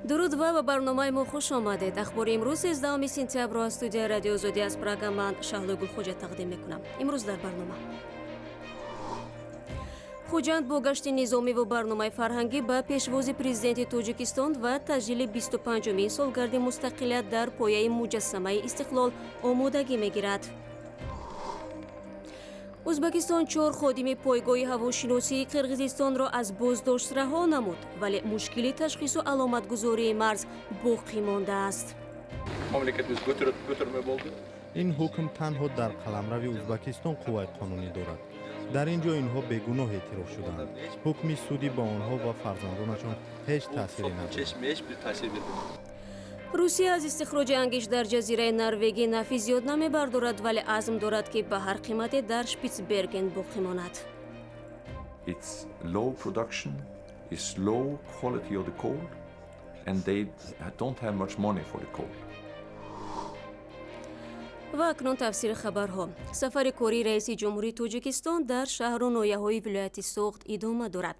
Дуруд ва ба барномаи мо хуш омадед. Ахбори имрӯз, 13 сентябрро, аз студияи Радиои Озодӣ аз Прага ман, Шаҳлои Гулхоҷа, тақдим мекунам. Имрӯз дар барнома: Хуҷанд бо гашти низомиву барномаи фарҳангӣ ба пешвози президенти Тоҷикистон ва таҷлили 25-умин солгарди мустақилият дар пояи муҷассамаи Истиқлол омодагӣ мегирад. Ӯзбекистон чор ходими пойгоҳи ҳавошиносии Қирғизистонро аз боздошт раҳо намуд, вале мушкили ташхису аломатгузории марз боқӣ мондааст. Ин ҳукм танҳо дар қаламрави Ӯзбекистон қувваи қонунӣ дорад. Дар ин ҷо инҳо бегуноҳ эътироф шудаанд. Ҳукми судӣ ба онҳо ва фарзандонашон ҳеҷ таъсире надорад. Русия аз истихроҷи ангишт дар ҷазираи Норвегӣ нафъи зиёд намебардорад, вале азм дорад, ки ба ҳар қимате дар Шпитсберген боқӣ монад. It's low production, it's low quality of the coal, and they don't have much money for the coal. Ва акнун тафсири хабарҳо. Сафари кории раиси ҷумҳурии Тоҷикистон дар шаҳру ноҳияҳои вилояти Суғд идома дорад.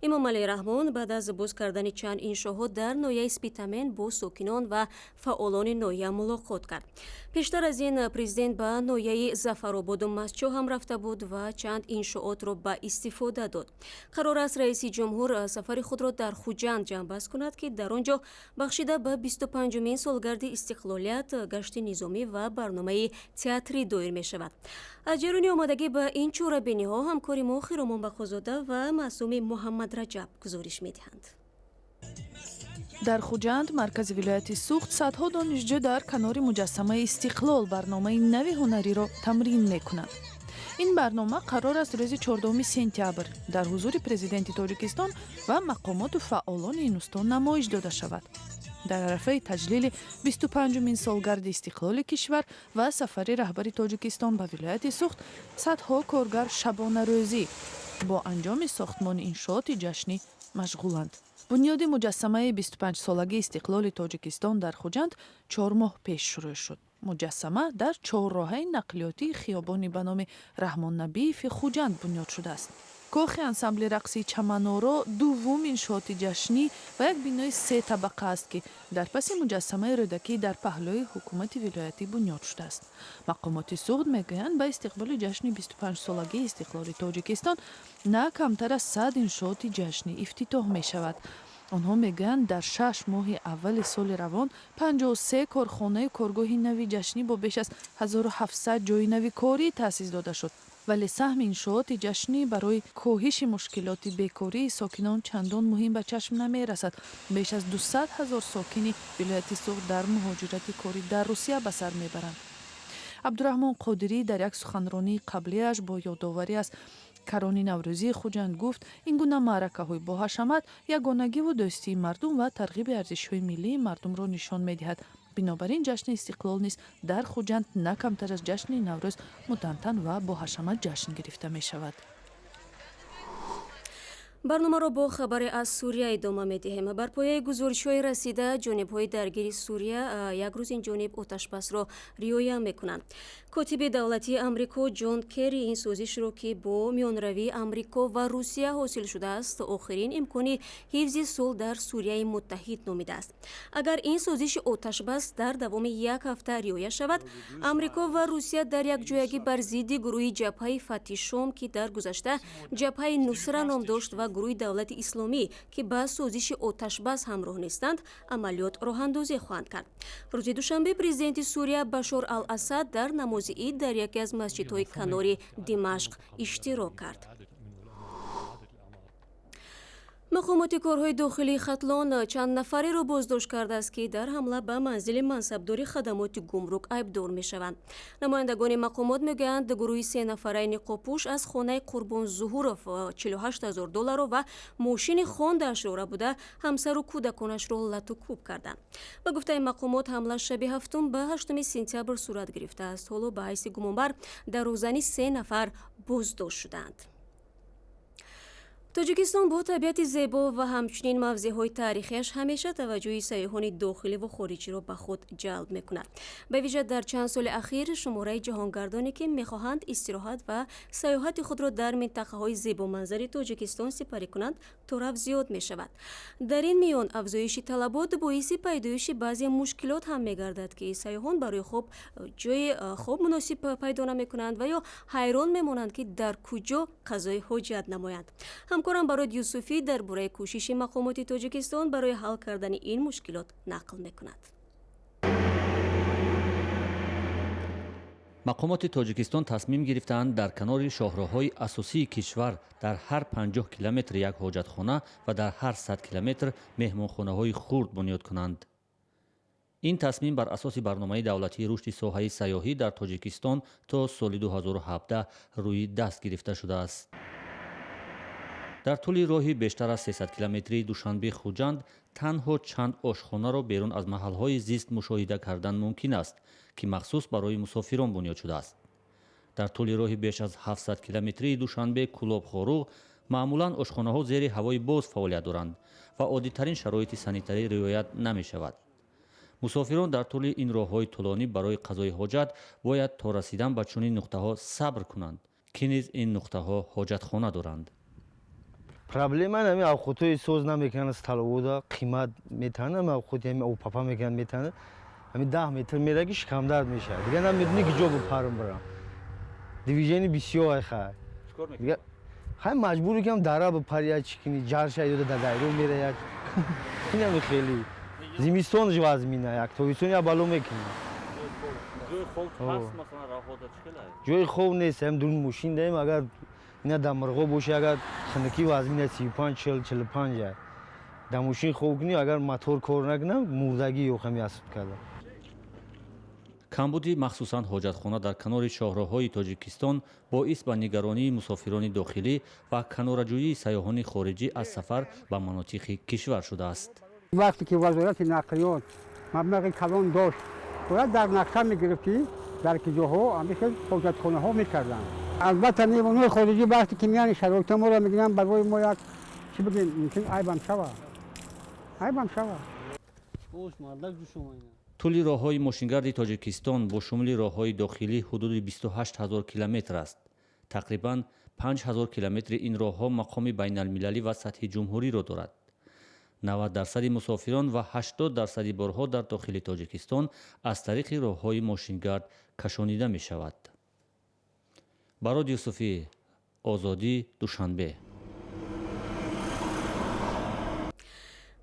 Эмомалӣ Раҳмон баъд аз боз кардани чанд иншоот дар ноҳияи Спитамен бо сокинон ва фаъолони ноҳия мулоқот кард. Пештар аз ин президент ба ноҳияи Зафарободу Мастчоҳ ҳам рафта буд ва чанд иншоотро ба истифода дод. Қарор аст, раиси ҷумҳур сафари худро дар Хуҷанд ҷамъбаст кунад, ки дар он ҷо бахшида ба 25-умин солгарди истиқлолият гашти низомӣ ва барномаи театрӣ доир мешавад. Аз ҷараёни омодагӣ ба ин чорабиниҳо ҳамкори мо Хиромон Бақозода ва Маъсуми Муҳаммадраҷаб гузориш медиҳанд. Дар Хуҷанд, маркази вилояти Суғд, садҳо донишҷӯ дар канори муҷассамаи Истиқлол барномаи нави ҳунариро тамрин мекунанд. Ин барнома қарор аст рӯзи 14 сентябр дар ҳузури президенти Тоҷикистон ва мақомоту фаъолони ин устон намоиш дода шавад. Дар арафаи таҷлили 25-умин солгарди истиқлоли кишвар ва сафари раҳбари Тоҷикистон ба вилояти Суғд садҳо коргар шабонарӯзӣ бо анҷоми сохтмони иншооти ҷашнӣ машғуланд. Бунёди муҷассамаи 25-солагии истиқлоли Тоҷикистон дар Хуҷанд 4 моҳ пеш шурӯъ шуд. Муҷассама дар чорроҳаи нақлиётии хиёбони ба номи Раҳмон Набиеви Хуҷанд бунёд шудааст. Кохи ансамбли рақсии Чаманоро дуввум иншооти ҷашнӣ ва як бинои се табақа аст, ки дар паси муҷассамаи Рӯдакӣ дар паҳлӯи ҳукумати вилоятӣ бунёд шудааст. Мақомоти Суғд мегӯянд, ба истиқболи ҷашни 25-солагии истиқлоли Тоҷикистон на камтар аз 100 иншооти ҷашнӣ ифтитоҳ мешавад. Онҳо мегӯянд, дар 6 моҳи аввали соли равон 53 корхонаю коргоҳи нави ҷашнӣ бо беш аз 1700 ҷойи нави корӣ таъсис дода шуд, вале саҳми иншооти ҷашнӣ барои коҳиши мушкилоти бекории сокинон чандон муҳим ба чашм намерасад. Беш аз 200 ҳазор сокини вилояти Суғд дар муҳоҷирати корӣ дар Русия ба сар мебаранд. Абдураҳмон Қодирӣ дар як суханронии қаблиаш бо ёдоварӣ аз карони наврӯзии Хуҷанд гуфт, ин гуна маъракаҳои боҳашамат ягонагиву дӯстии мардум ва тарғиби арзишҳои миллии мардумро нишон медиҳад. Бинобар ин ҷашни Истиқлол низ дар Хуҷанд на камтар аз ҷашни Наврӯз мутантан ва боҳашамат ҷашн гирифта мешавад. Барномаро бо хабаре аз Сурия идома медиҳем. Бар пояи гузоришҳои расида, ҷонибҳои даргири Сурия як рӯз ин ҷониб оташбасро риоя мекунанд. Котиби давлатии Амрико Ҷон Керри ин созишро, ки бо миёнравии Амрико ва Русия ҳосил шудааст, охирин имкони ҳифзи сулҳ дар Сурияи муттаҳид номидааст. Агар ин созиши оташбас дар давоми як ҳафта риоя шавад, Амрико ва Русия дар якҷоягӣ бар зидди гурӯҳи Ҷабҳаи Фатҳи Шом, ки дар гузашта Ҷабҳаи Нусра ном дошт, ва гурӯҳи Давлати Исломӣ, ки ба созиши оташбас ҳамроҳ нестанд, амалиёт роҳандозӣ хоҳанд кард. Рӯзи душанбе президенти Сурия Башор ал Асад дар намози ид дар яке аз масҷидҳои канори Димашқ иштирок кард. Мақомоти корҳои дохилии Хатлон чанд нафареро боздошт кардааст, ки дар ҳамла ба манзили мансабдори хадамоти гумрук айбдор мешаванд. Намояндагони мақомот мегӯянд, гурӯҳи сенафараи ниқобпӯш аз хонаи Қурбон Зуҳуров 48 ҳазор долларро ва мошини хондаашро рабуда, ҳамсару кӯдаконашро лату кӯб карданд. Ба гуфтаи мақомот, ҳамла шаби ҳафтум ба ҳаштуми сентябр сурат гирифтааст. Ҳоло ба ҳайси гумонбар дар рӯзани се нафар боздошт шуданд. Тоҷикистон бо табиати зебо ва ҳамчунин мавзеъҳои таърихиаш ҳамеша таваҷҷӯҳи сайёҳони дохилӣ ва хориҷиро ба худ ҷалб мекунад. Ба вижа дар чанд соли ахир шумораи ҷаҳонгардоне, ки мехоҳанд истироҳат ва сайёҳати худро дар минтақаҳои зебоманзари Тоҷикистон сипарӣ кунанд, тораф зиёд мешавад. Дар ин миён афзоиши талабот боиси пайдоиши баъзе мушкилот ҳам мегардад, ки сайёҳон барои хоб ҷои хоб муносиб пайдо намекунанд ва ё ҳайрон мемонанд, ки дар куҷо қазои ҳоҷат намоянд. Ҳамкорам Барод Юсуфӣ дар бораи кӯшиши мақомоти Тоҷикистон барои ҳал кардани ин мушкилот нақл мекунад. Мақомоти Тоҷикистон тасмим гирифтаанд дар канори шоҳроҳҳои асосии кишвар дар ҳар 50 километр як ҳоҷатхона ва дар ҳар 100 километр меҳмонхонаҳои хурд бунёд кунанд. Ин тасмим бар асоси барномаи давлатии рушди соҳаи сайёҳӣ дар Тоҷикистон то соли 2017 рӯи даст гирифта шудааст. Дар тӯли роҳи бештар аз 300 километрии Душанбе-Хуҷанд танҳо чанд ошхонаро берун аз маҳалҳои зист мушоҳида кардан мумкин аст, ки махсус барои мусофирон бунёд шудааст. Дар тӯли роҳи беш аз 700 километрии Душанбе Кӯлоб-Хоруғ маъмулан ошхонаҳо зери ҳавои боз фаъолият доранд ва оддитарин шароити санитарӣ риоят намешавад. Мусофирон дар тӯли ин роҳҳои тӯлонӣ барои қазои ҳоҷат бояд то расидан ба чунин нуқтаҳо сабр кунанд, ки низ ин нуқтаҳо ҳоҷатхона доранд. Проблема ҳами авқотҳои соз намекунанд, столовода қимат метаҳанд, ҳами авқоти ҳами опапа мекунанд, метаҳанд. Ҳами 10 метр мераги шикамдард мешавад. Дигар намедонӣ ки ҷо бипарам барам. Движение бисёр ай хай. Хай маҷбур кам дара бипари, як чӣ кунӣ, ҷарша ёда дар дайро мераяд. Инами хеле. Зимистон ж вазмина, як тобистон я бало мекунӣ. Ҷои хоб ҳаст, масалан, роҳода чӣ хел аст? Ҷои хоб нест, ҳам дур мошин даем, агар ина дар мурғо боша, агар хунукӣ вазмина 35, 40, 45 ай. Дар мошин хоб кунӣ, агар мотор кор накунам, мурдагӣ ё ҳами асуд карда. Камбуди махсусан ҳоҷатхона дар канори шоҳроҳҳои Тоҷикистон боис ба нигаронии мусофирони дохилӣ ва канораҷӯии сайёҳони хориҷӣ аз сафар ба манотиқи кишвар шудааст. Вақте ки вазорати нақлиёт маблағи калон дошт, бояд дар нақша мегирифт, ки дар киҷоҳо ҳамин хел ҳоҷатхонаҳо мекарданд. Албатта меҳмонҳои хориҷӣ вақте ки меянд шароити моро мегиранд, барои мо як чӣ бигӯем, мумкин айбам шавад, айбам шавад. Тӯли роҳҳои мошингарди Тоҷикистон бо шумули роҳҳои дохилӣ ҳудуди 28 ҳазор километр аст. Тақрибан 5 ҳазор километри ин роҳҳо мақоми байналмилалӣ ва сатҳи ҷумҳуриро дорад. 90% мусофирон ва 80% борҳо дар дохили Тоҷикистон аз тариқи роҳҳои мошингард кашонида мешавад. Барод Юсуфӣ, Озодӣ, Душанбе.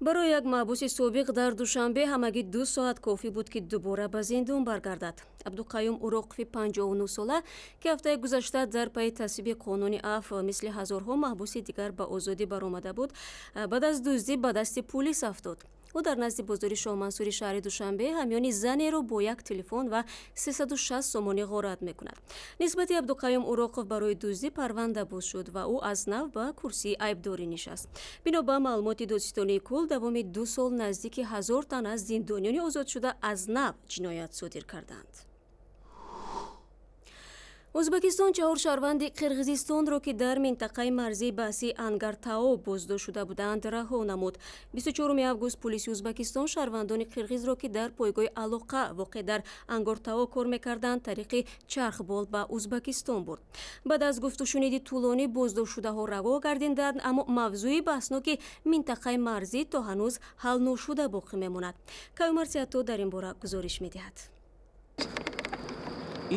Барои як маҳбуси собиқ дар Душанбе ҳамагӣ 2 соат кофӣ буд, ки дубора ба зиндон баргардад. Абдуқаюм Уроқови 59 сола, ки ҳафтаи гузашта дар пайи тасвиби қонуни афв мисли ҳазорҳо маҳбуси дигар ба озодӣ баромада буд, баъд аз дуздӣ ба дасти пулис афтод. Ӯ дар назди бозори Шоҳмансури шаҳри Душанбе ҳамёни занеро бо як телефон ва 360 сомонӣ ғорат мекунад. Нисбати Абдуқаюм Уроқов барои дуздӣ парванда боз шуд ва ӯ аз нав ба курсии айбдорӣ нишаст. Бино ба маълумоти додситонии кул, давоми 2 сол наздики 1000 тан аз зиндониёни озодшуда аз нав ҷиноят содир карданд. Ӯзбекистон 4 шаҳрванди Қирғизистонро, ки дар минтақаи марзии баҳсии Ангартао боздошт шуда буданд, раҳо намуд. 24 август пулиси Ӯзбекистон шаҳрвандони қирғизро, ки дар пойгоҳи алоқа воқеъ дар Ангортао кор мекарданд, тариқи чархбол ба Ӯзбекистон бурд. Баъд аз гуфтушуниди тӯлонӣ боздоштшудаҳо раво гардиданд, аммо мавзӯи баҳсноки минтақаи марзӣ то ҳанӯз ҳал ношуда боқӣ мемонад. Каюмар Сиато дар ин бора гузориш медиҳад.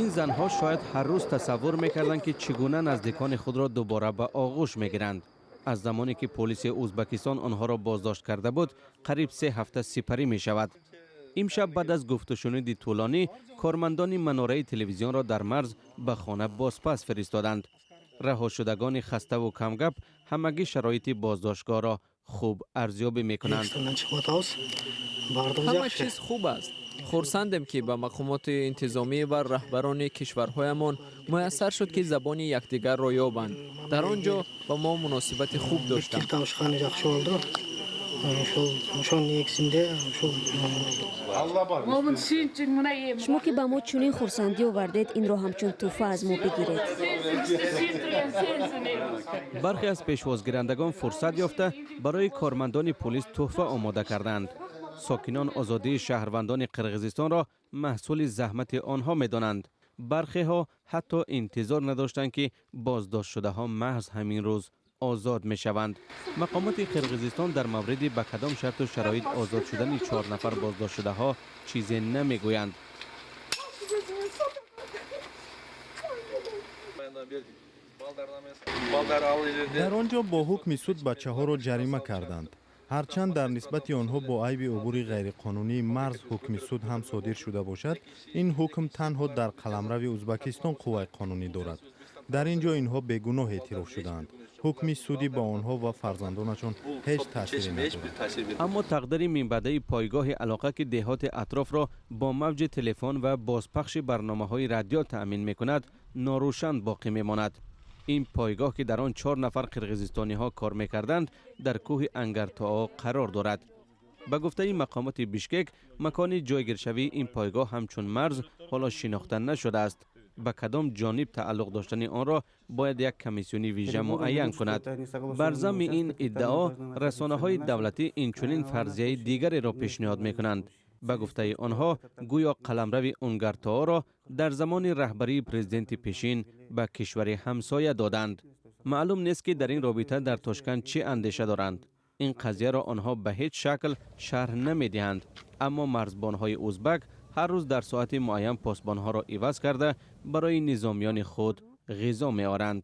Ин занҳо шояд ҳар рӯз тасаввур мекарданд, ки чӣ гуна наздикони худро дубора ба оғӯш мегиранд. Аз замоне ки полиси Ӯзбекистон онҳоро боздошт карда буд, қариб 3 ҳафта сипарӣ мешавад. Имшаб баъд аз гуфтушуниди тӯлонӣ кормандони манораи телевизионро дар марз ба хона бозпас фиристоданд. Раҳошудагони хаставу камгап ҳамагӣ шароити боздоштгоҳро хуб арзёбӣ мекунанд. Ҳама чиз хуб аст. Хурсандем, ки ба мақомоти интизомӣ ва раҳбарони кишварҳоямон муяссар шуд, ки забони якдигарро ёбанд. Дар он ҷо ба мо муносибати хуб доштанд. Ошонун негизинде ушул. Шумо ки ба мо чунин хурсандӣ овардед, инро ҳамчун тӯҳфа аз мо бигиред. Бархе аз пешвозгирандагон фурсат ёфта, барои кормандони полис тӯҳфа омода карданд. Сокинон озодии шаҳрвандони Қирғизистонро маҳсули заҳмати онҳо медонанд. Бархеҳо ҳатто интизор надоштанд, ки боздоштшудаҳо маҳз ҳамин рӯз озод мешаванд. Мақомоти Қирғизистон дар мавриди ба кадом шарту шароит озод шудани чор нафар боздоштшудаҳо чизе намегӯянд. Дар он ҷо бо ҳукми суд бачаҳоро ҷарима карданд. Ҳарчанд дар нисбати онҳо бо айби убури ғайриқонунии марз ҳукми суд ҳам содир шуда бошад, ин ҳукм танҳо дар қаламрави Узбакистон қувваи қонунӣ дорад. Дар ин ҷо инҳо бегуноҳ эътироф шудаанд. Ҳукми судӣ ба онҳо ва фарзандонашон ҳеҷ таъсире надорад. Аммо тақдири минбаъдаи пойгоҳи алоқа, ки деҳоти атрофро бо мавҷи телефон ва бозпахши барномаҳои радио таъмин мекунад, норӯшан боқӣ мемонад. Ин пойгоҳ, ки дар он чор нафар қирғизистониҳо кор мекарданд, дар кӯҳи Ангартоо қарор дорад. Ба гуфтаи мақомоти Бишкек, макони ҷойгиршавии ин пойгоҳ ҳамчун марз ҳоло шинохта нашудааст. Ба кадом ҷониб тааллуқ доштани онро бояд як комиссиони вижа муайян кунад. Бар замми ин иддао, расонаҳои давлатӣ инчунин фарзияи дигареро пешниҳод мекунанд. Ба гуфтаи онҳо, гӯё қаламрави Унгартооро дар замони раҳбарии президенти пешин ба кишвари ҳамсоя доданд. Маълум нест, ки дар ин робита дар Тошканд чӣ андеша доранд. Ин қазияро онҳо ба ҳеҷ шакл шарҳ намедиҳанд, аммо марзбонҳои узбак ҳар рӯз дар соати муайян посбонҳоро иваз карда, барои низомиёни худ ғизо меоранд.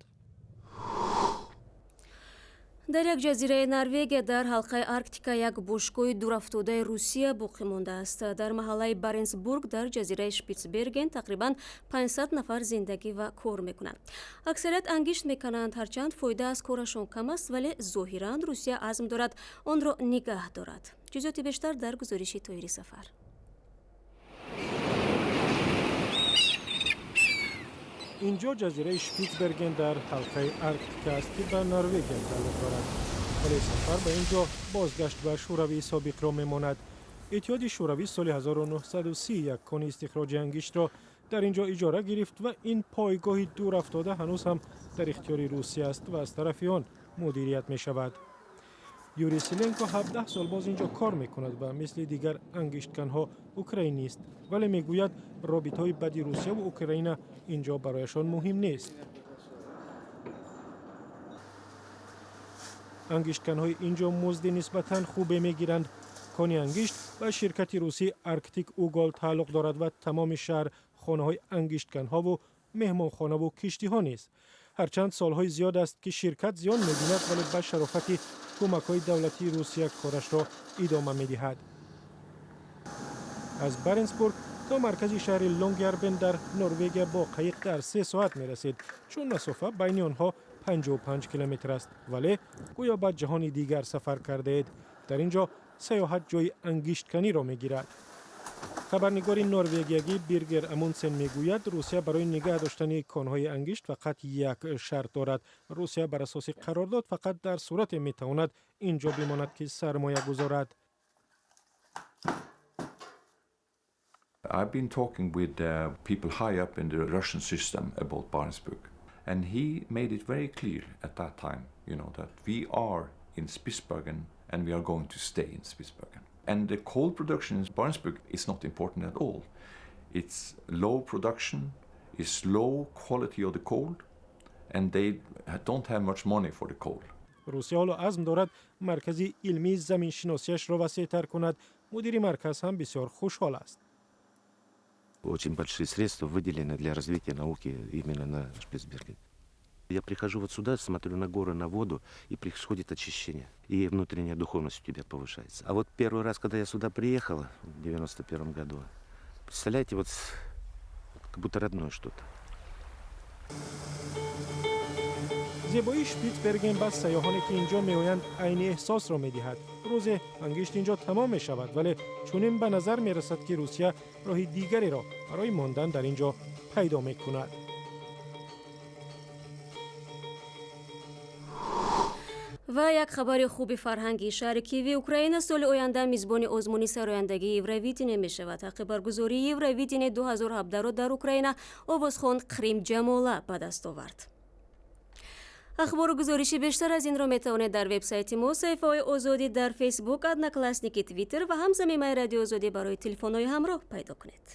Дар як ҷазираи Норвегия дар ҳалқаи Арктика як бошгоҳи дурафтодаи Русия боқӣ мондааст. Дар маҳаллаи Баренсбург дар ҷазираи Шпитсберген тақрибан 500 нафар зиндагӣ ва кор мекунанд. Аксарият ангишт мекунанд, ҳарчанд фоида аз корашон кам аст, вале зоҳиран Русия азм дорад онро нигаҳ дорад. Ҷузъиёти бештар дар гузориши Тоҳири Сафар. Инҷо ҷазираи Шпитсберген дар ҳалқаи Арктика аст, ки ба Норвегия тааллуқ дорад, вале сафар ба ин ҷо бозгашт ба Шӯравии собиқро мемонад. Иттиҳоди Шӯравӣ соли 1930 як кони истихроҷи ангиштро дар ин ҷо иҷора гирифт ва ин пойгоҳи дурафтода ҳанӯз ҳам дар ихтиёри Русия аст ва аз тарафи он мудирият мешавад. Юрий Силенко 17 сол боз инҷо кор мекунад ва мисли дигар ангиштканҳо украинист, вале мегӯяд, робитаҳои бади Русия ва Украина инҷо барояшон муҳим нест. Ангиштканҳои инҷо музди нисбатан хубе мегиранд. Кони ангишт ба ширкати русӣ Арктик Угол тааллуқ дорад ва тамоми шаҳр хонаҳои ангиштканҳову меҳмонхонаву киштиҳо низ. Ҳарчанд солҳои зиёд аст, ки ширкат зиён мебинад, вале ба шарофати кӯмакҳои давлатии Русия корашро идома медиҳад. Аз Баренсбург то маркази шаҳри Лонгярбен дар Норвегия бо қайиқ дар 3 соат мерасед, чун масофа байни онҳо 55 километр аст, вале гӯё ба ҷаҳони дигар сафар кардаед. Дар ин ҷо саёҳат ҷои ангиштканиро мегирад. Хабарнигори норвегиягӣ Биргер Амунсен мегӯяд, Русия барои нигаҳ доштани конҳои ангишт фақат як шарт дорад. Русия бар асоси қарордод фақат дар сурате метавонад ин ҷо бимонад, ки сармоя гузорад. I've been talking with people high up in the Russian system about Barentsburg, and he made it very clear at that time that we are in Spitsbergen and we are going to stay in Spitsbergen. And the coal production in Barentsburg is not important at all. It's low production, it's low quality of the coal, and they don't have much money for the coal. Русия ҳоло азм дорад маркази илмии заминшиносиашро васеътар кунад. Мудири марказ ҳам бисёр хушҳол аст. Очень большие средства выделены для развития науки именно на Шпицберген. Я прихожу вот сюда, смотрю на горы, на воду, и происходит очищение. И внутренняя духовность у тебя повышается. А вот первый раз, когда я сюда приехал, в 91 году, представляете, вот как будто родное что-то. Зебоии Шпитсберген ба сайёҳоне, ки инҷо меоянд, айни эҳсосро медиҳад. Рӯзе ангишт инҷо тамом мешавад, вале чунин ба назар мерасад, ки Русия роҳи дигареро барои мондан дар ин ҷо пайдо мекунад. Ва як хабари хуби фарҳангӣ: шаҳри Киеви Украина соли оянда мизбони озмуни сарояндагии Евровидение мешавад. Ҳаққи баргузории Евровидение 2017-ро дар Украина овозхон Қрим Ҷамола ба даст овард. Ахбору гузориши бештар аз инро метавонед дар вебсайти мо, саҳифаҳои Озодӣ дар Фейсбук, Одноклассники, Твиттер ва ҳам замимаи Радиои Озодӣ барои телефонҳои ҳамроҳ пайдо кунед.